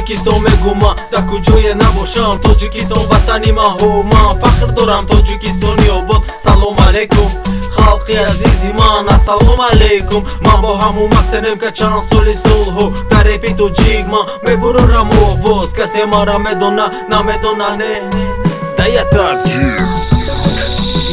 Тоҷикистон мегума, дар куҷое набошам. Тоҷикистон ватани ман, ҳо, ман фахр дорам, Тоҷикистони обод. Салом алейкум, халқи азизи ман, ассалому алейкум. Ман бо ҳамун мақсадем, ка чанд соли солҳо дар репи тоҷик ман мебурорам овоз. Касе мара медона, намедона, не, дая таҷик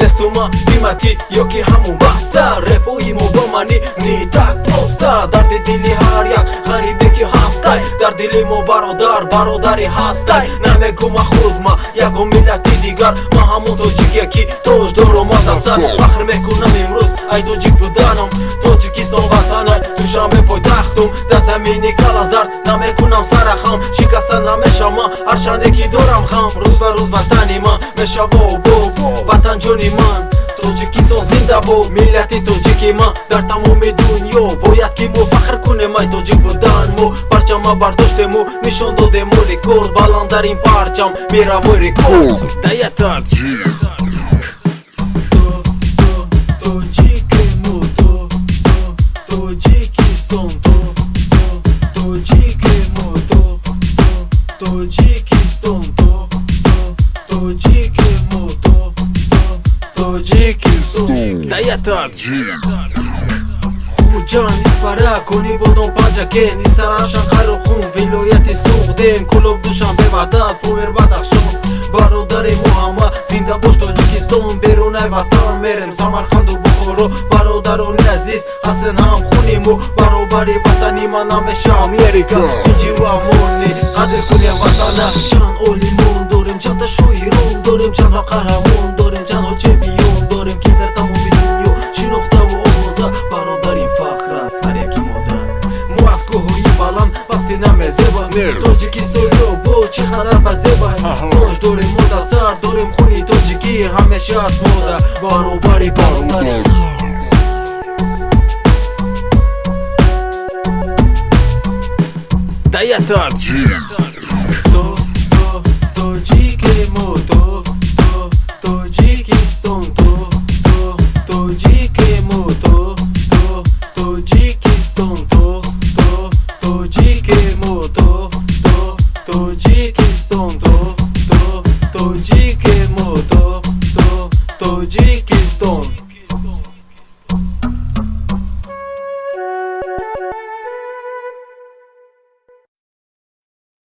нестума қиматӣ ёки ҳамун баста. Репои мо бо мани не так просто. Дарди дили ҳар як ғарибе ки ҳастай, дар дили мо бародар бародари ҳастай. Намегума худ ма ягон миллати дигар, ма ҳамон тоҷике ки тоҷ дорум дар сар. Фахр мекунам имрӯз ай тоҷик буданам. Тоҷикистон ватанай, Душанбе пойтахтум. Дар замини калазард намекунам сарахам, шикаста намешавам, ҳарчанде ки дорам ғам. Рӯз ба рӯз ватани ман мешава обод. Ватанҷони ман, Тоҷикистон зинда бод! Миллати тоҷики ман дар тамоми дунё бояд ки мо фахр кунем ай тоҷик будан. Мо парчама бардоштему нишон додему рекорд. Баландарин парчам, мировой рекорд. Дая таҷик. Тоҷикему, Тоҷикистон, тоҷикему, Тоҷикистон, тоҷикему, Тоҷикистон. Дая таҷик. Хуҷанд, Исфара, Конибодом, Панҷакен, Истаравшан, Қайроқум, вилояти Суғдем, Кӯлоб, Душанбе, Ваҳдат, Помир, Бадахшон. Бародари мо ҳама, зинда бош Тоҷикистон! Берунаи ватан мерем, Самарқанду Бухоро. Бародарони азиз, ҳастен ҳам хуни мо. Баробари ватани ман намеша Америка. Тинҷиву амонӣ, қадр кунем ватана. Чанд олимон дорем, чандта шоирон дорем, чандҳо қаҳрамон дорем, чандҳо чемпион дорем, ки дар тамоми дунё шинохтаву овоза. Бародарин фахр аст ҳар яки мода. Мо аз кӯҳҳои баланд пасти намезеба. Тоҷикистониё бо чӣ қадар ба зеба. Тоҷ дорем мо дар сар, дорем хуни тоҷикӣ, ҳамеша аст мода баробари бародари. Дая таҷик. Тоҷикемо, Тоҷикистон.